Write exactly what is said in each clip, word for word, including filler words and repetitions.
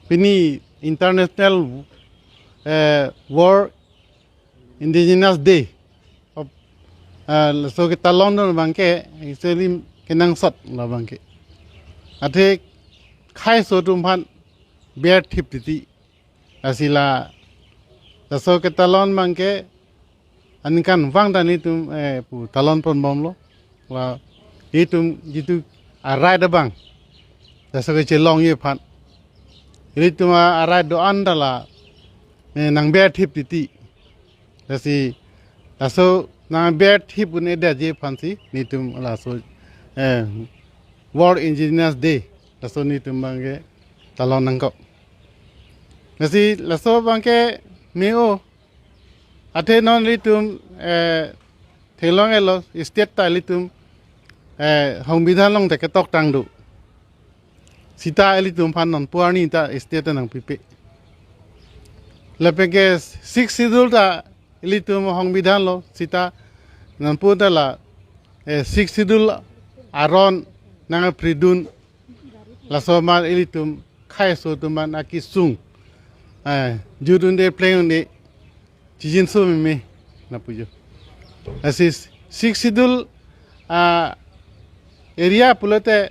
Pini International, eh, World Indigenous Day of, eh, laso ketalon dun abangke actually kenangsot labangke. Athe khei aso atum aphan ber thip titi. Lasi la laso ketalon abangke aningkanvang ta nelitum, eh, pu talon ponbomlo. La nelitum jitu a-right abang, laso kechelongji aphan, nelitum a-right do-an ta la, eh, nangber thip titi. Lasi laso nangber thip un-edetji aphansi nelitum laso, eh, World Indigenous Day, laso nelitum abangke talon nangkok. Lasi laso abangke me-o, athe non ilitum, eh, theklong-etlo, state ta ilitum, eh, songbidhan along ta ketok tang do. Sita ilitum aphan non pu arni ta state ta nangpipe. Lapenke Sixth Schedule ta ilitum songbidhan lo, sita non pu ta la, eh, Sixth Schedule aron nangpridun, laso amat ilitum khei aso atum aphan akesung, eh, jut un-e pleng un-e, chijinso meme, lapu jo. Lasi Sixth Schedule, ah, area pulote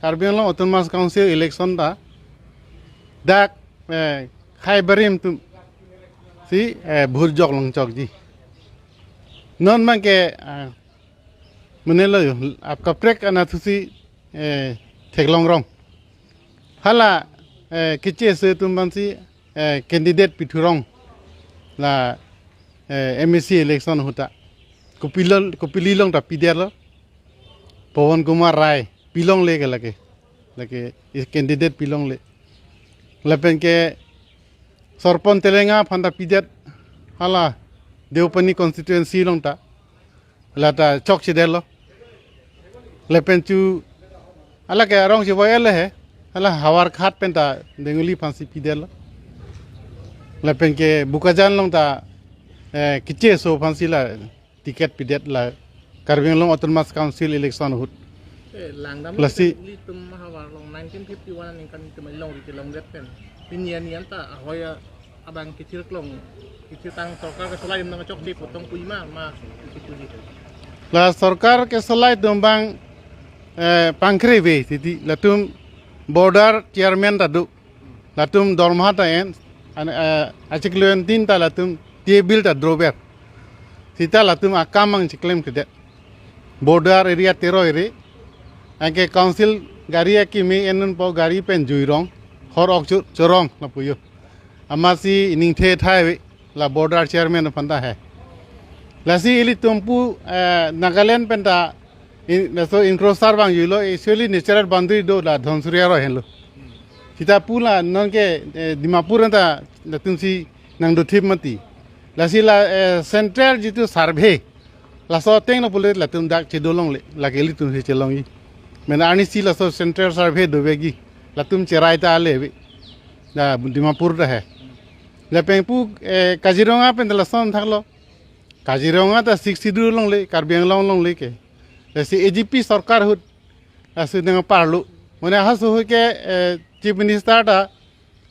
Karbi Anglong Autonomous Council election ta dak, eh, khei barim atumsi, eh, bhur jok longchokji. Non abangke, ah, mane lo jo, apkaprek anatthusi, eh, theklong rong. Hala, eh, keche aso atum aphansi, eh, candidate pithu rong. La, eh, M A C election ahut ta. Kopilo, kopilo along ta pidetlo. Pawan Kumar Rai pilongle ke lake. Lake, is candidate pilongle. Lapenke Sorpon Telenga aphan ta pidet. Hala, Deopani constituency along ta. La ta chokchedetlo. Lapen chu, hala ke arong chevoi-et le he. Hala Howraghat pen ta Denguli aphansi pidetlo. Lapenke Bokajan along ta, eh, keche aso aphansi la ticket pidet la Karbi Anglong Autonomous Council election ahut. Eh, langdam lasi ilitum havar along nineteen fifty-one aningkan itum along riti longdet pen. Pini anian ta ahoi abang kechirklong, kechirtang sorkar kesolai atum nangchokche pu tong pu ma, ma kipuji. La sorkar kesolai atum abang, eh, pangkre ave titi, latum border chairman ta do. Latum dormoha ta en, an, eh, achiklo entin ta latum table ta drover. Sita latum akam nangchiklemkledet. Border area tero area. Anke council gari akimi enun po gari pen juirong. Hor ok chu-, chorong lapu jo. Amatsi ningthe thai ave, la border chairman aphan ta he. Lasi ilitum pu, eh, Nagaland pen ta in, laso encroacher vangjuilo, actually natural boundary do la Dhansiri aroi henlo. Sita pu la nonke, eh, Dimapur ta latumsi nangdothip mati. Lasi la, eh, central jitu survey, laso ateng lo pulote latum dak chedo longle, lake ilitumsi chelongji. Mane arnisi laso central survey dovekji, latum cherai ta ale ave. La Dimapur ta he. Lapen pu, eh, Kaziranga pen ta lason thaklo. Kaziranga ta Sixth Schedule longle, Karbi Anglong longle ke. Lasi A G P sorkar ahut, lasi nangparlo. Mane halaso ahut ke, eh, Chief Minister ta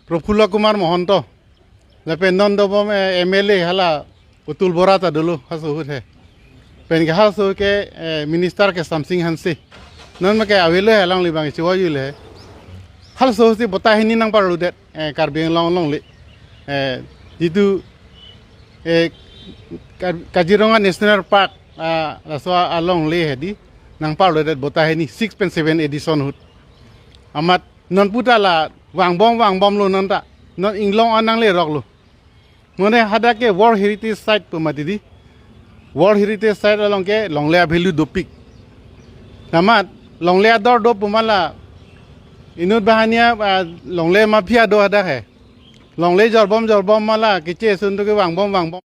Prafulla Kumar Mahanta. Lapen non dobom, eh, M L A hala Atul Bora ta dolo, halaso ahut he. Penke halaso ke, eh, minister ke Samsing Hanse. Non make avelo he alangli abang chevoi-et le he. Halaso ahutsi bota hini nangparlodet, eh, Karbi Anglong longle. Eh, jitu, eh, Kar-, Kaziranga National Park, ah, laso alongle hedi nangparlodet bota hini six pen seven edition ahut. Amat non pu ta la vangbom vangbomlo non ta. Non inglong an nangleroklo. Mane hadak ke World Heritage Site pu mati di. World Heritage Site along ke longle a-value dopik. Amat longle ador do pu ma la inut banghini a, ah, longle mafia do hadak he. Longle jorbom jorbom ma la keche aso atum ke vangbom vangbom.